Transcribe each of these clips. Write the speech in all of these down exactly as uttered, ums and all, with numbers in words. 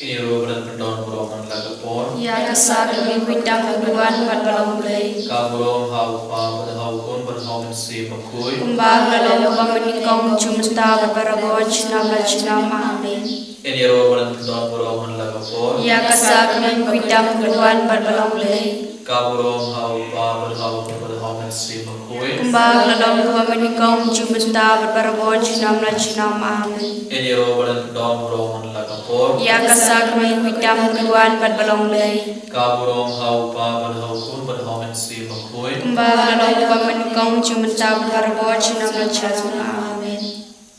Ïa ruh ba dang pyndon burom man la ka por. Ïa ka sak ka mih kuitam ka duwan bad ba long Blei. Ka burom ha u Kpa bad ha u Khun bad ha u Mynsiem Bakhuid. Kumba la long kaba mynnyngkong, mynta bad barabor, junom la junom. Amen. Ïa ruh ba dang pyndon burom man la ka por. Ïa ka sak ka mih kuitam ka duwan bad ba long Blei. Ka burom ha u Kpa bad ha u Khun bad ha u Mynsiem Bakhuid. Kumba la long kaba mynnyngkong, mynta bad barabor, junom la junom. Amen. Ïa ruh ba dang pyndon burom man la ka por. Ïa ka sak ka mih kuitam ka duwan bad ba long Blei. Ka burom ha u Kpa bad ha u Khun bad ha u Mynsiem Bakhuid. Kumba la long kaba mynnyngkong, mynta bad barabor, junom la junom. Amen.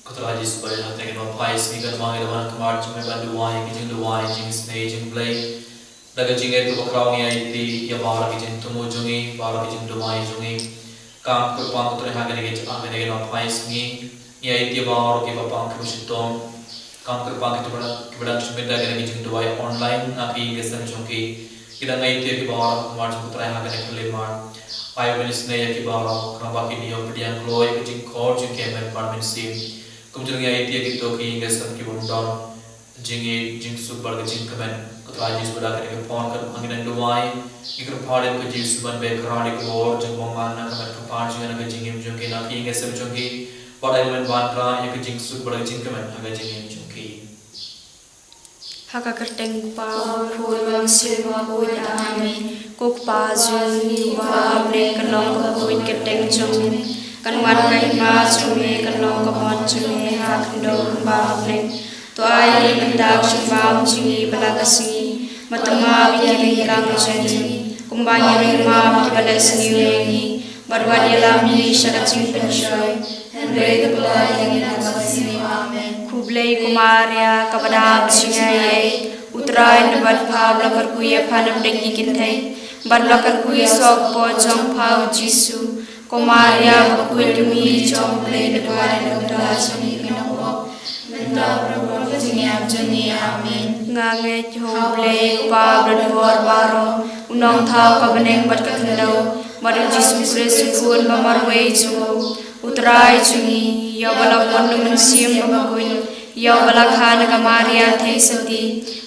Ko Trai Jisu ba ïeit, ha kane ka nongphai sngi kan wan ïa ka khmat jong me ban duwai ïa ki jingduwai jingisynei jong U Blei. Da ka jingngeit kaba khraw ngi aiti ïa baroh ki jingthmu jong ngi, baroh ki jingduwai jong ngi. Kam kyrpang ko Trai ha kane ka, ha kane ka nongphai sngi. Ngi aiti ïa baroh kiba pang kyrpang shitom. Kam kyrpang kito kiba dang, kiba dang submit da kane ka jingduwai online na ki ïing ki sem jong ki. Ngi dang aiti ïa ki baroh ha khmat jong ko Trai ha kane ka lymar. Ai ban isynei ïa ki baroh, khnang ba kin ïoh pdiang kloi ïa ka jingkhot jong ki hynmen bad mynsiem. Kumjuh ngi aiti ïa kito ki ïing ki sem ki bym don jingïeit, jingsuk bad ka jingkmen. Ko Trai Jisu, da kane ka por kaba ngi dang duwai, ngi kyrpad ïa ko Jisu ban beh kyrhai ïa ka bor jong ka bymman na ka met ka phad jong ngi, na ka jingim jong ki, na ki ïing ki sem jong ki. Bad ai ban wanrah ïa ka jingsuk bad ka jingkmen ha ka jingim jong ki. Ha ka kyrteng u Kpa, u Khun, u Mynsiem Bakhuid. Amen. Ko Kpa jong ngi uba ha bneng, kan long kaba khuid ka kyrteng jong me. Kan wan ka hima jong me, kan long ka mon jong me ha khyndew kumba ha bneng. To ai ïa ngi mynta ka jingbam jong ngi ba la ka sngi, bad to map ïa ki ryngkang jong ngi kumba ngi ruh ngi map ïa kiba leh sniew ïa ngi, bad wat ïalam ngi sha ka jingpynshoi, hynrei to pyllait ïa ngi na ka bad sniew. Amen. Khublei ko Maria, kaba dap jingaiei, U Trai u don bad pha, ba la kyrkhu ïa pha napdeng ki kynthei, bad ba la kyrkhu ïa u kpoh jong pha u Jisu. Ko Maria bakhuid, ka Mei jong U Blei, to duwai ïa ngi kiba bun, mynta bad ha ka hor ka jingïap jong ngi. Amen. Nga ngeit ha U Blei, U Kpa ba don bor baroh, U Nongthaw ka bneng bad ka khyndew, bad U Jisu Khrist, U Khun ba marwei jong U, U Trai jong ngi, ïa uba la pun da U Mynsiem Bakhuid, ïa uba la kha na ka Maria Theisotti,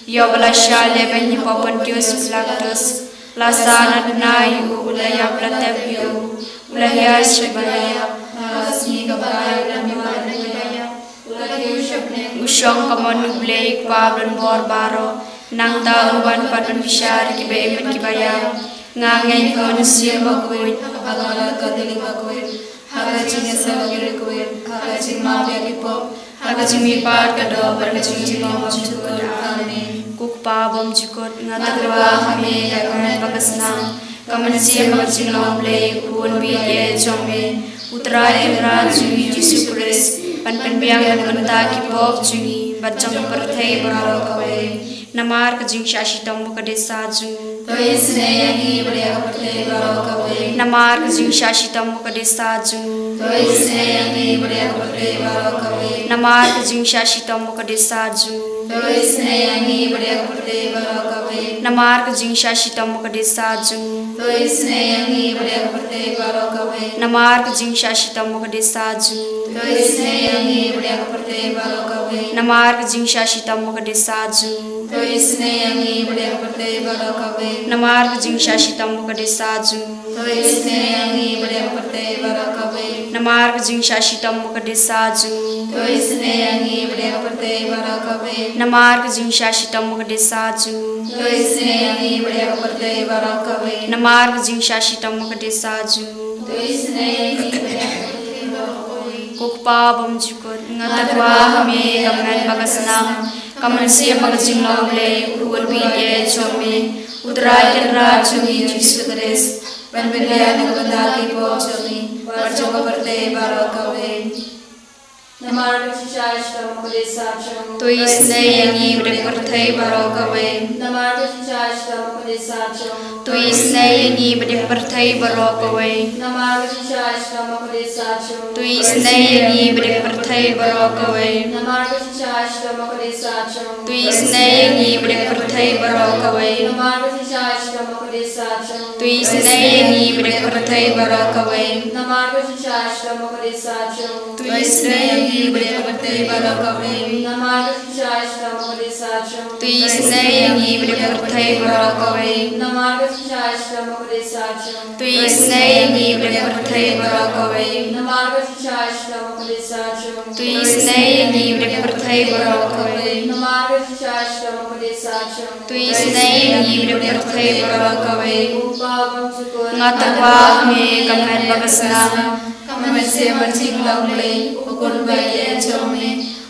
ïa uba la shah leh ban ïa u Pontius Pilatus, la sah na tnga ïa u, u la ïap, la tep ïa u, u la hiar sha kiba ïap, ha ka sngi kaba ar u la mih pat na kiba ïap, u la kiew sha bneng, u shong ha ka mon U Blei U Kpa ba don bor baroh. Nangta un wan pat ban bishar ïa kiba im bad kiba ïap. Nga ngeit ha U Mynsiem Bakhuid, ha ka Katolik bakhuid, ha ka jingïaseng ïa ki riewkhuid, ha ka jingmap ïa ki pop, ha ka jingmihpat ka doh, bad ka jingjynjar bymjukut. Amen. Ko Kpa bymjukut, nga tyrwa ha me ïa ka met bad ka snam, ka mynsiem bad ka jinglong U Blei, U Khun ba ïeit jong me, U Trai Kynrad jong ngi U Jisu Khrist, ban pynbiang na ka bynta ki pop jong ngi bad jong ka pyrthei baroh kawei. Namar ka jingshah shitom bad ka disa jong u. To isynei ïa ngi bad ïa ka pyrthei baroh kawei. Namar ka jingshah shitom bad ka disa jong u. To isynei ïa ngi bad ïa ka pyrthei baroh kawei. Namar ka jingshah shitom bad ka disa jong u. To isynei ïa ngi bad ïa ka pyrthei baroh kawei. Namar ka jingshah shitom bad ka disa jong u. To isynei ïa ngi bad ïa ka pyrthei baroh kawei. Namar ka jingshah shitom bad ka disa jong u. To isynei ïa ngi bad ïa ka pyrthei baroh kawei. Namar ka jingshah shitom bad ka disa jong u. To isynei ïa ngi bad ïa ka pyrthei baroh kawei. Namar ka jingshah shitom bad ka disa jong u. To isynei ïa ngi bad ïa ka pyrthei baroh kawei. Namar ka jingshah shitom bad ka disa jong u. To isynei ïa ngi bad ïa ka pyrthei baroh kawei. Namar ka jingshah shitom bad ka disa jong u. To isynei ïa ngi bad ïa ka pyrthei baroh kawei. Namar ka jingshah shitom bad ka disa jong u. To isynei ïa ngi bad ïa ka pyrthei baroh kawei. Ko Kpa bymjukut, nga tyrwa ha me ïa ka met bad ka snam, ka mynsiem bad ka jinglong U Blei, U Khun ba ïeit jong me, U Trai Kynrad jong ngi U Jisu Khrist, ban pynbiang na ka bynta ki pop jong ngi bad jong ka pyrthei baroh kawei. Namar ka jingshisha shitom ka dei sah jong U. To isynei ïa ngi bad ïa ka pyrthei baroh kawei. Namar ka jingshisha shitom ka dei sah jong U. To isynei ïa ngi bad ïa ka pyrthei baroh kawei. Namar ka jingshisha shitom ka dei sah jong U. To isynei ïa ngi bad ïa ka pyrthei baroh kawei. Namar ka jingshisha shitom ka dei sah jong U. To isynei ïa ngi bad ïa ka pyrthei baroh kawei. Namar ka jingshisha shitom ka dei sah jong U. To isynei ïa ngi bad ïa ka pyrthei baroh kawei. Namar ka jingshisha shitom ka dei sah jong U. To isynei ïa ngi bad ïa ka pyrthei baroh kawei. Namar ka jingshisha shitom ka dei sah jong U. To isynei ïa ngi bad ïa ka pyrthei baroh kawei. Namar ka jingshisha shitom ka dei sah jong U. To isynei ïa ngi bad ïa ka pyrthei baroh kawei. Namar ka jingshisha shitom ka dei sah jong U. To isynei ïa ngi bad ïa ka pyrthei baroh kawei. Namar ka jingshisha shitom ka dei sah jong U. To isynei ïa ngi bad ïa ka pyrthei baroh kawei. Ko Pa bymjukut. Nga tyrwa ha me ka met ba ka snam. Ka mynsiem ba jinglong Blei, u Khun ba ïeit jong me,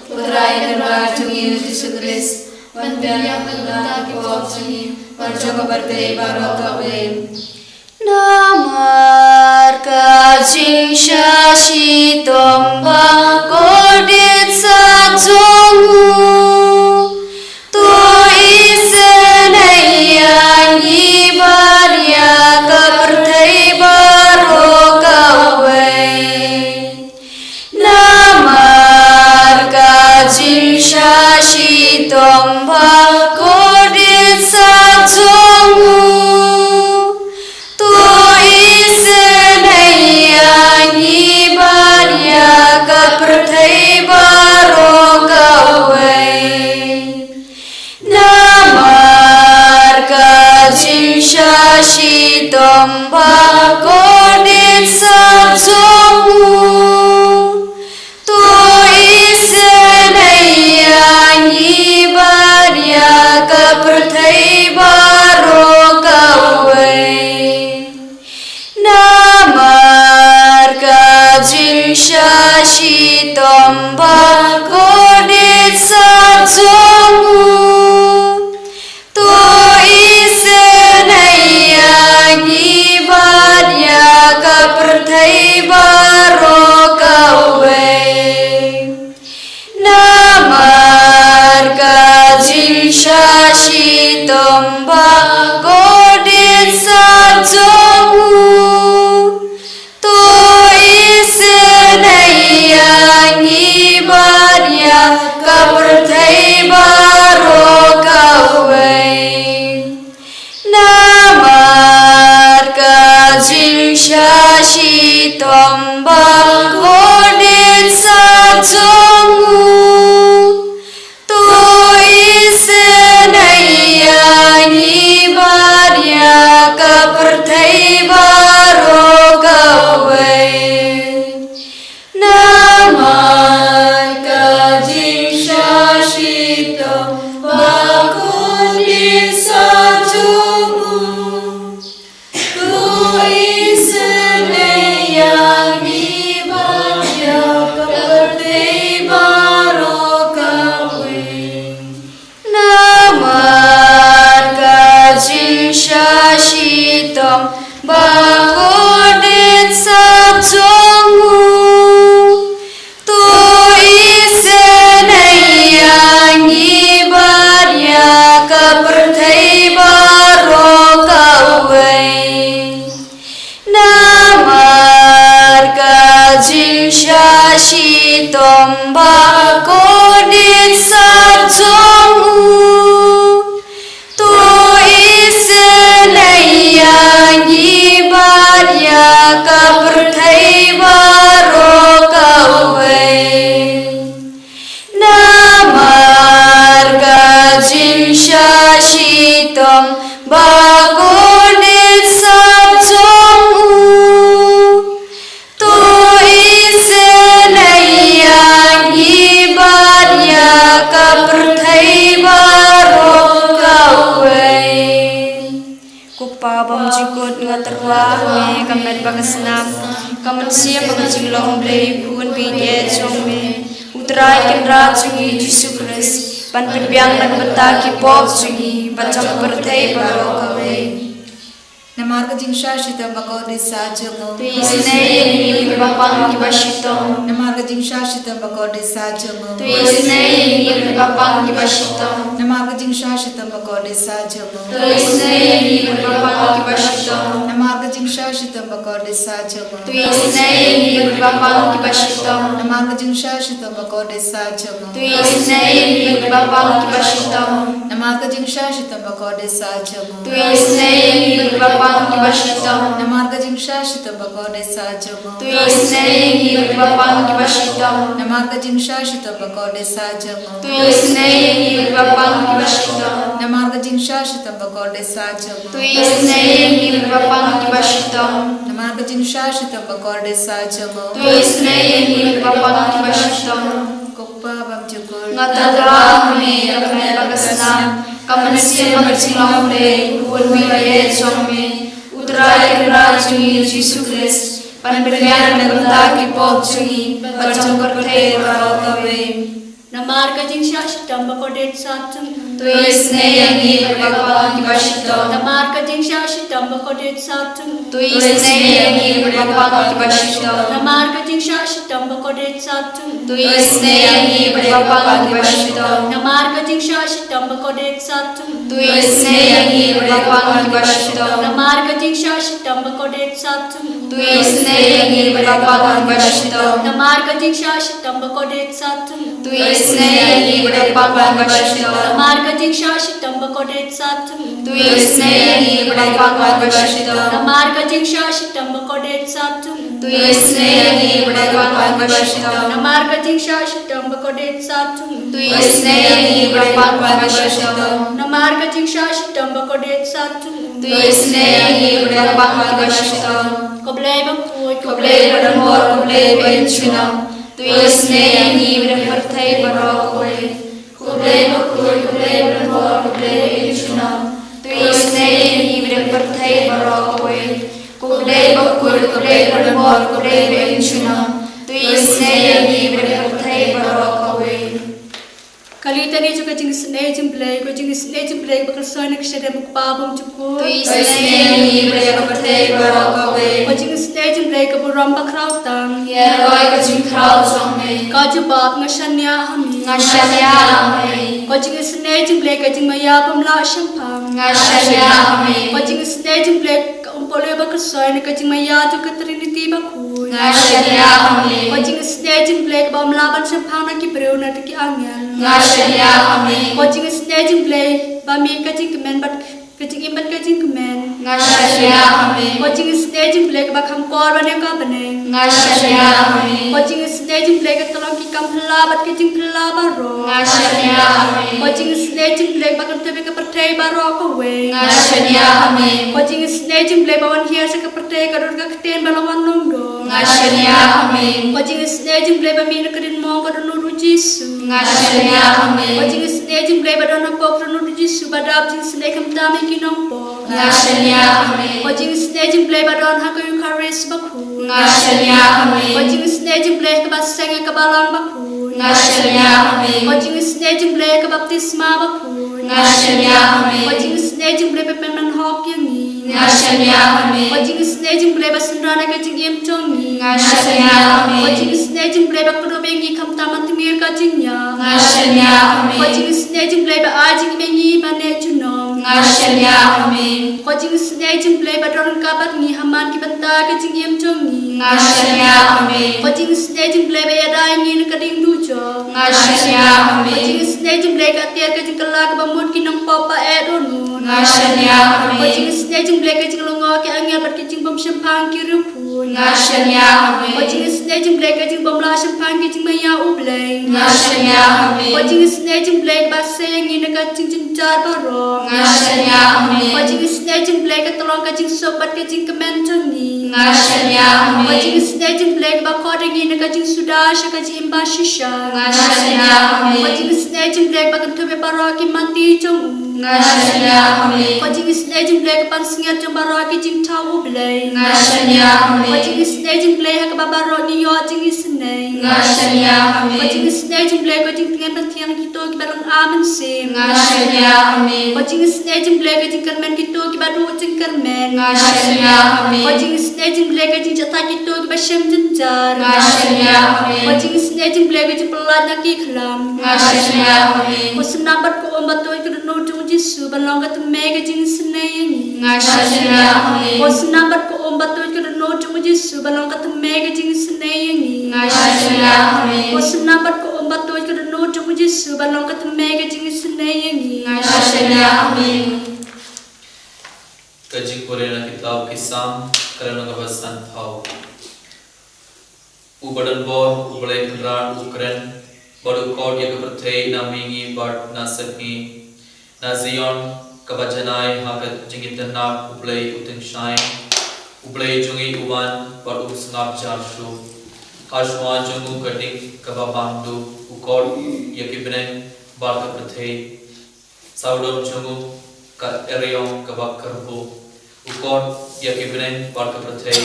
U Trai Kynrad jong ngi U Jisu Khrist, ban pynbiang na ka bynta ki pop jong ngi bad jong ka pyrthei baroh kawei. Namar ka jingshisha shitom ba kordit sah jong U, to isynei ïa ngi bad ïa ka pyrthei baroh kawei. Namar ka jingshisha shitom ba kordit sah jong U, to isynei ïa ngi bad ïa ka pyrthei baroh kawei. Namar ka jingshisha shitom ba kordit sah jong U, to isynei ïa ngi bad ïa ka pyrthei baroh kawei. Namar ka jingshisha shitom ba kordit sah jong U, to isynei ïa ngi bad ïa ka pyrthei baroh kawei. Namar ka jingshisha shitom ba kordit sah jong U, to isynei ïa ngi bad ïa ka pyrthei baroh kawei. Namar ka jingshisha shitom ba kordit sah jong U, to isynei ïa ngi bad ïa ka pyrthei baroh kawei. Namar ka jingshisha shitom ba kordit sah jong U, to isynei ïa ngi bad ïa ka pyrthei baroh kawei. Namar ka jingshisha shitom ba kordit sah jong U, to isynei ïa ngi bad ïa ka pyrthei baroh kawei. Namar ka jingshisha shitom ba kordit sah jong U, to isynei ïa ngi bad ïa ka pyrthei baroh kawei. Namar ka jingshisha shitom ba kordit sah jong U, to isynei ïa ngi bad ïa ka pyrthei baroh kawei. Ko Pa bymjukut, nga tyrwa ha me ka met ba ka snam, ka mynsiem ba ka jinglong Blei, Khun ba ïeit jong me, U Trai Kynrad jong ngi Jisu Khrist, ban pynbiang na ka bynta ki pop jong ngi bad jong ka pyrthei baroh kawei. Namar ka jingshah shitom bakordit sah jong u. To isynei ïa ngi bad ki bapang kiba shitom. Namar ka jingshah shitom bakordit sah jong u. To isynei ïa ngi bad ki bapang kiba shitom. Namar ka jingshah shitom bakordit sah jong u. To isynei ïa ngi bad ki bapang kiba shitom. Namar ka jingshah shitom bakordit sah jong u. To isynei ïa ngi bad ki bapang kiba shitom. Namar ka jingshah shitom bakordit sah jong u. To isynei ïa ngi bad ki bapang kiba shitom. Namar ka jingshah shitom bakordit sah jong u. To isynei ïa ngi bad ki bapang kiba shitom. Namar ka jingshah shitom bakordit sah jong u. To isynei ïa ngi bad ki bapang kiba shitom. Namar ka jingshah shitom bakordit sah jong u. To isynei ïa ngi bad ki bapang kiba shitom. Namar ka jingshah shitom bakordit sah jong u. To isynei ïa ngi bad ki bapang kiba shitom. Namar ka jingshah shitom bakordit sah jong u. To isynei ïa ngi bad ki bapang kiba shitom. Ko Kpa bymjukut. Nga tyrwa ha me ïa ka met bad ka snam, ka mynsiem bad ka jinglong Blei, u Khun me ba ïeit jong me, u Trai Kynrad jong ngi Jisu Khrist, ban pynïar na ka bynta ki pop jong ngi bad jong ka pyrthei baroh kawei. Namar ka jingshah shitom bakordit sah jong u. To isynei ïa ngi bad ki bapang kiba shitom. Namar ka jingshah shitom bakordit sah jong u. To isynei ïa ngi bad ki bapang kiba shitom. Namar ka jingshah shitom bakordit sah jong u. To isynei ïa ngi bad ki bapang kiba shitom. Namar ka jingshah shitom bakordit sah jong u. To isynei ïa ngi bad ki bapang kiba shitom. Namar ka jingshah shitom bakordit sah jong u. To isynei ïa ngi bad ki bapang kiba shitom. Namar ka jingshah shitom bakordit sah jong u. To isynei ïa ngi bad ki bapang kiba shitom. Namar ka jingshah shitom bakordit sah jong u. To isynei ïa ngi bad ki bapang kiba shitom. Namar ka jingshah shitom bakordit sah jong u. To isynei ïa ngi bad ki bapang kiba shitom. Namar ka jingshah shitom bakordit sah jong u. To isynei ïa ngi bad ki bapang kiba shitom. Namar ka jingshah shitom bakordit sah jong u. To isynei ïa ngi bad ki bapang kiba shitom. Ko Blei bakhuid, ko Blei badonbor, ko Blei ba im junom. To isynei ïa ngi bad ka pyrthei baroh kawei. Ko Blei bakhuid, ko Blei badonbor, ko Blei ba im junom. To isynei ïa ngi bad ka pyrthei baroh kawei. Ko Blei bakhuid, ko Blei badonbor, ko Blei ba im junom. To isynei ïa ngi bad ka pyrthei baroh kawei. Ka litani jong ka jingisynei jong U Blei, ka jingisynei jong U Blei ba kyrshan na ka shadem U Kpa bymjukut. To isynei ïa ngi bad ka pyrthei baroh kawei. Ka jingisynei jong U Blei ka burom bakhraw tam. Ïa roi ka jingkhraw jong me. Ka jubab, nga shaniah ha me. Nga shaniah ha me. Ka jingisynei jong U Blei ka jingmaïa bym lah shemphang. Nga shaniah ha me. Ka jingisynei jong U Blei ka umpohliew ba kyrshan na ka jingmaïa jong ka Trinity bakhuid. Nga shaniah ha me. Ka jingisynei jong U Blei kaba ym lah ban shemphang na ki briew na ki angel. Nga shaniah ha me. Ka jingisynei jong U Blei ba mih ka jingkmen bad ka jingim bad ka jingkmen. Nga shaniah ha me. Ka jingisynei jong U Blei kaba kham kor ban ïa ka bneng. Nga shaniah ha me. Ka jingisynei jong U Blei ka tyllong ki kam phylla bad ka jingphylla baroh. Nga shaniah ha me. Ka jingisynei jong U Blei ba kynthup ïa ka pyrthei baroh kawei. Nga shaniah ha me. Ka jingisynei jong U Blei ba wan hiar sha ka pyrthei ka dur ka ktien ba la wan long doh. Nga shaniah ha me. Ka jingisynei jong U Blei ba mih na ka diengphna ka dohnud U Jisu. Nga shaniah ha me. Ka jingisynei jong U Blei ba don hapoh ka dohnud U Jisu ba dap jingisynei khamtam ïa ki nongpop. Nga shaniah ha me. Ka jingisynei jong U Blei ba don ha ka Eukharist bakhuid. Nga shaniah ha me. Ka jingisynei jong U Blei kaba seng ïa ka balang bakhuid. Nga shaniah ha me. Ka jingisynei jong U Blei ka baptisma bakhuid. Nga shaniah ha me. Ka jingisynei jong U Blei ba pynman hok ïa ngi. Nga shaniah ha me. Ka jingisynei jong U Blei ba synran ïa ka jingim jong ngi. Nga shaniah ha me. Ka jingisynei jong U Blei ba kdup ïa ngi khamtam ban tmier ka jingïap. Nga shaniah ha me. Ka jingisynei jong U Blei ba ai jingim ïa ngi ban neh junom. Nga shaniah ha me. Ka jingisynei jong U Blei ba don ryngkat bad ngi ha man ki bynta ka jingim jong ngi. Nga shaniah ha me. Ka jingisynei jong U Blei ba ïada ïa ngi na ka diengdujok. Nga shaniah ha me. Ka jingisynei jong U Blei ka atiar ka jingkylla kaba mut ki nongpop ba eh dohnud. Nga shaniah ha me. Ka jingisynei jong U Blei ka jinglyngngoh ki angel bad ka jingbymshemphang ki riewkhuid. Nga shaniah ha me. Ka jingisynei jong U Blei ka jingbymlah shemphang ki jingmaïa U Blei. Nga shaniah ha me. Ka jingisynei jong U Blei kaba sei ïa ngi na ka jingjynjar baroh. Nga shaniah ha me. Ka jingisynei jong U Blei ka tyllong ka jingsuk bad ka jingkmen jong ngi. Nga shaniah ha me. Ka jingisynei jong U Blei kaba khot ïa ngi na ka jingsuda sha ka jingim bashisha. Nga shaniah ha me. Ka jingisynei jong U Blei ba kynthup ïa baroh ki mati jong u. Nga shaniah ha me. Ka jingisynei jong U Blei ka pansngiat jong baroh ki jingthaw U Blei. Nga shaniah ha me. Ka jingisynei jong U Blei ha kaba baroh ngi ïoh jingisynei. Nga shaniah ha me. Ka jingisynei jong U Blei ka Jingtngen ba thiang kito kiba long amen sim. Nga shaniah, amen. Ko jingisnei jingblei ka jingkyrmen kito kiba duh jingkyrmen. Nga shaniah, amen. Ko jingisnei jingblei ka jingjahthait kito kiba shem jynjar. Nga shaniah, amen. Ko jingisnei jingblei ka jingpyllait na ki khlam. Nga shaniah, amen. Ko synram bad ko um ba tuid ka dohnud jong u Jisu ban long ka thymmei ka jingisnei ïa ngi. Nga shaniah, amen. Ko synram bad ko um ba tuid ka dohnud jong u Jisu ban long ka thymmei ka jingisnei ïa ngi. Nga shaniah, amen. Ko synram bad ko um ba tuid ka dohnud jong u Jisu ban long ka thymmei ka jingisnei ïa ngi. Nga shaniah, amen. Ka jingpule na kitab ki Salm, ka lynnong kaba sanphew. U ba don bor, U Blei Kynrad u kren, bad u khot ïa ka pyrthei na mihngi bad na sepngi. Na Zion kaba janai ha ka jingitynnad U Blei u tyngshaiñ. U Blei jong ngi u wan bad u sngap jar shuh. Ha shuwa jong u ka ding kaba bam duh, u khot ïa ki bneng bad ka pyrthei. Sawdong jong u ka eriong kaba kyrbuh. U khot ïa ki bneng bad ka pyrthei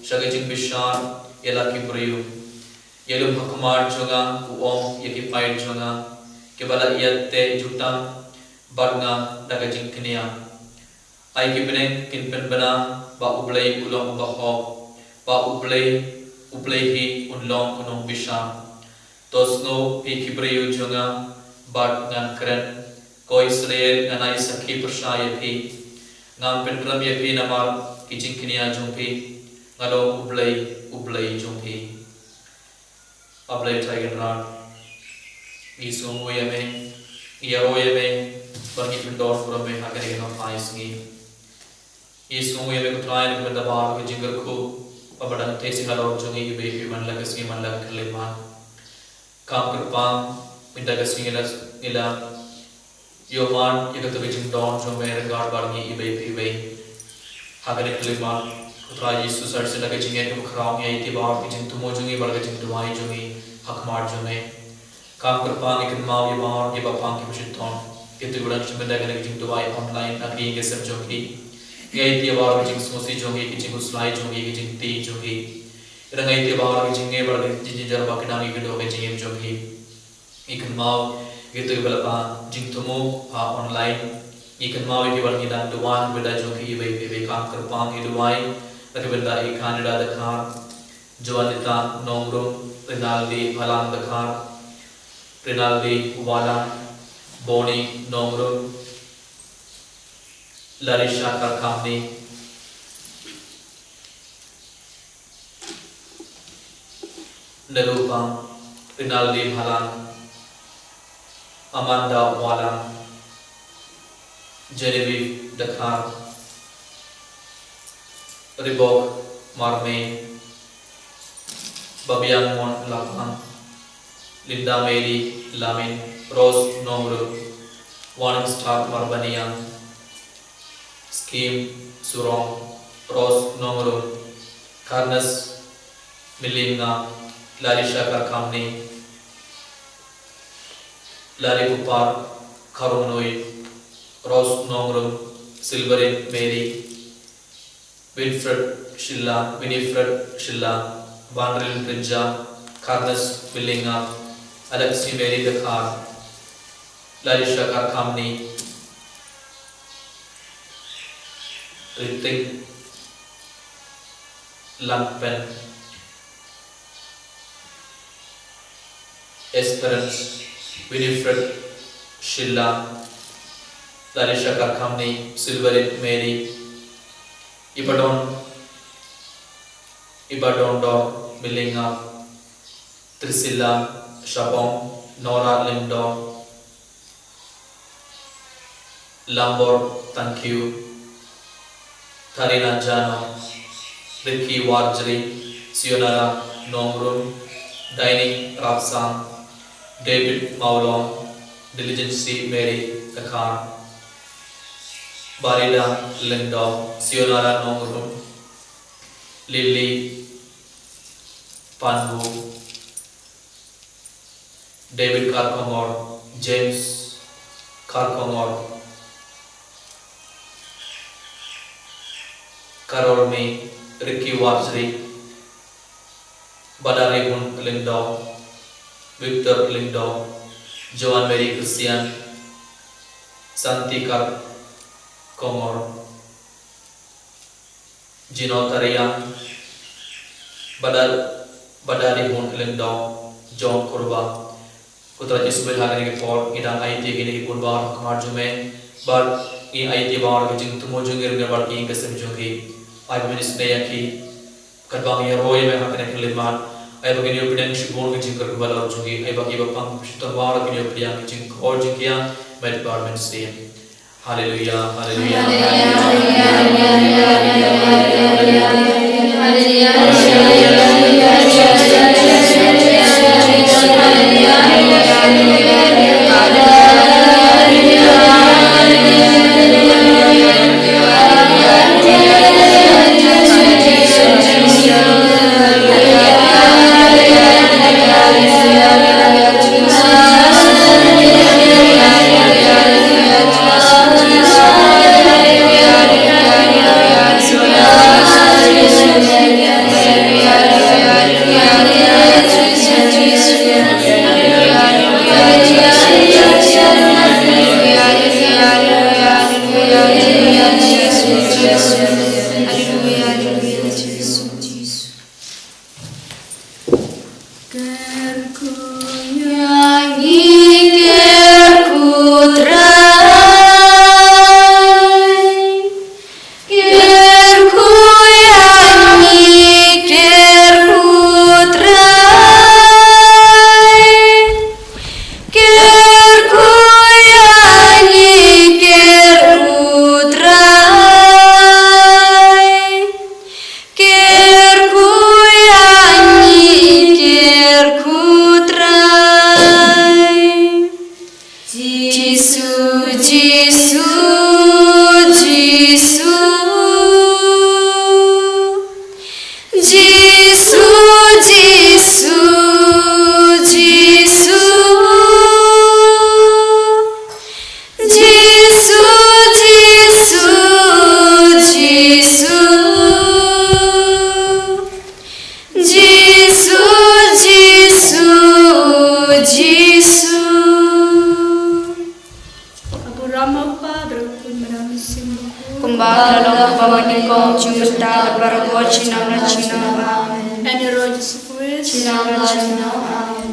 sha ka jingbishar ïa la ki briew. Ïalum ha khmat jong nga u ong ïa ki paid jong nga, kiba la ïateh jutang bad nga da ka jingkñia. Ai ki bneng kin pynbna ba U Blei u long uba hok, ba U Blei, U Blei hi un long u nongbishar. To sngew phi ki briew jong nga bad ngan kren. Ko Israel, ngan ai sakhi pyrshah ïa phi. Ngam pynrem ïa phi namar ki jingkñia jong phi. Nga long U Blei, U Blei jong phi. A Blei Trai Kynrad, ngi sngewnguh ïa me, ngi ïaroh ïa me, bad ngi pyndon burom me ha kane ka nongphai sngi. Ngi sngewnguh ïa me ko Trai na ka bynta baroh ki jingkyrkhu, ba ba dang tei sha halor jong ngi iwei pa iwei man la ka sngi man la ka khyllipmat. Kam kyrpang, mynta ka sngi ngi la, ngi la ïohmad ïa kata ka jingdon jong me ryngkat bad ngi iwei pa iwei. Ha kane ka khyllipmat, ko Trai Jisu, sa shisien da ka jingngeit kaba khraw ngi aiti baroh ki jingthmu jong ngi bad ka jingduwai jong ngi ha khmat jong me. Kam kyrpang, ngi kynmaw ïa baroh kiba pang kiba shitom, kito kiba dang shim bynta kane ka jingduwai online ha ki ïing ki sem jong ki. Ngi aiti ïa baroh ki jingsngewsih jong ki, ki jingkhuslai jong ki, ki jingtih jong ki. Ngi dang aiti ïa baroh ki jingngeit bad ki jingjynjar ba ki dang ïakynduh ka jingim jong ki. Ngi kynmaw ïa kito kiba la pang jingthmu ha online. Ngi kynmaw ïa kiba ngi dang duwai na ka bynta jong ki iwei pa iwei. Kam kyrpang, ngi duwai na ka bynta i Canada Dkhar, Joanita Nongrum, Rinaldi Bhalang Dkhar, Rinaldi Walang, Boni Nongrum, Larisha Karkhamni, Nerupa, Rinaldi Bhalang, Amanda Walang, Genevieve Dkhar, Ribok Marmei, Babiang Mon Lapang, Linda Mary Lamin, Rose Nongrum, Warning Star Marbaniang, Skim Surong, Rose Nongrum, Karnes Milinga, Larisha Karkhamni, Lari Kupar Kharungnui, Rose Nongrum, Silverin Mary, Winfred Shilla, Winifred Shilla, Vanril Brinja, Karnes Milinga, Alexi Mary Dkhar, Larisha Karkhamni, Riting Langpen, Esperance, Winifred Shilla, Larisha Karkhamni, Silverin Mary, Ibadon, Ibadondor Milinga, Trisila Shabong, Nora Lindor, Lambor Thankiu, Tarina Jano, Ricky Warjri, Sionara Nongrum, Dining Rapsang, David Maulong, Diligence Mary Dkhar, Barida Lindor, Sionara Nongrum, Lily Panbu, David Karkongor, James Karkongor, Carol May, Ricky Warjri, Badarihun Lyngdoh, Victor Lyngdoh, Joan Mary Christian, Santi Kar Kongor, Jino Tariang, Badar, Badari Hun Lendong, John Kurba. Ko Trai Jisu, ha kane ka por ngi dang aiti ïa kine ki pun baroh ha khmat jong me. Bad ngi aiti baroh ki jingthmu jong ngi, ryngkat bad ki ïing ki sem jong ngi. Ai ba men isynei ïa ki. Katba ngi ïaroh ïa me ha kane ka khyllipmat, ai ba kin ïoh pdiang shibun ka jingkyrkhu halor jong ngi, ai ba kiba pang shitom baroh kin ïoh pdiang ka jingkyrkhu jingkiang, met bad mynsiem. Haleluya, haleluya, haleluya. Kyrkhu ïa ngi, kyrkhu Trai. Kyrkhu ïa ngi, kyrkhu Trai. Kyrkhu ïa ngi, kyrkhu Trai. Kyrkhu ïa ngi, kyrkhu Trai. Jisu, Jisu, Jisu. Jisu, Jisu, Jisu. Jisu, Jisu, Jisu. Jisu, Jisu, Jisu. Abu Rama Upa, Brahma Pun Madam Sim. Kumba ka la long, kumba ka nyngkong, jingmynta, bad baroh shi nam la shi nam. Amen. Ïa ngi ruh Jisu Khrist. Shi nam la shi nam. Amen.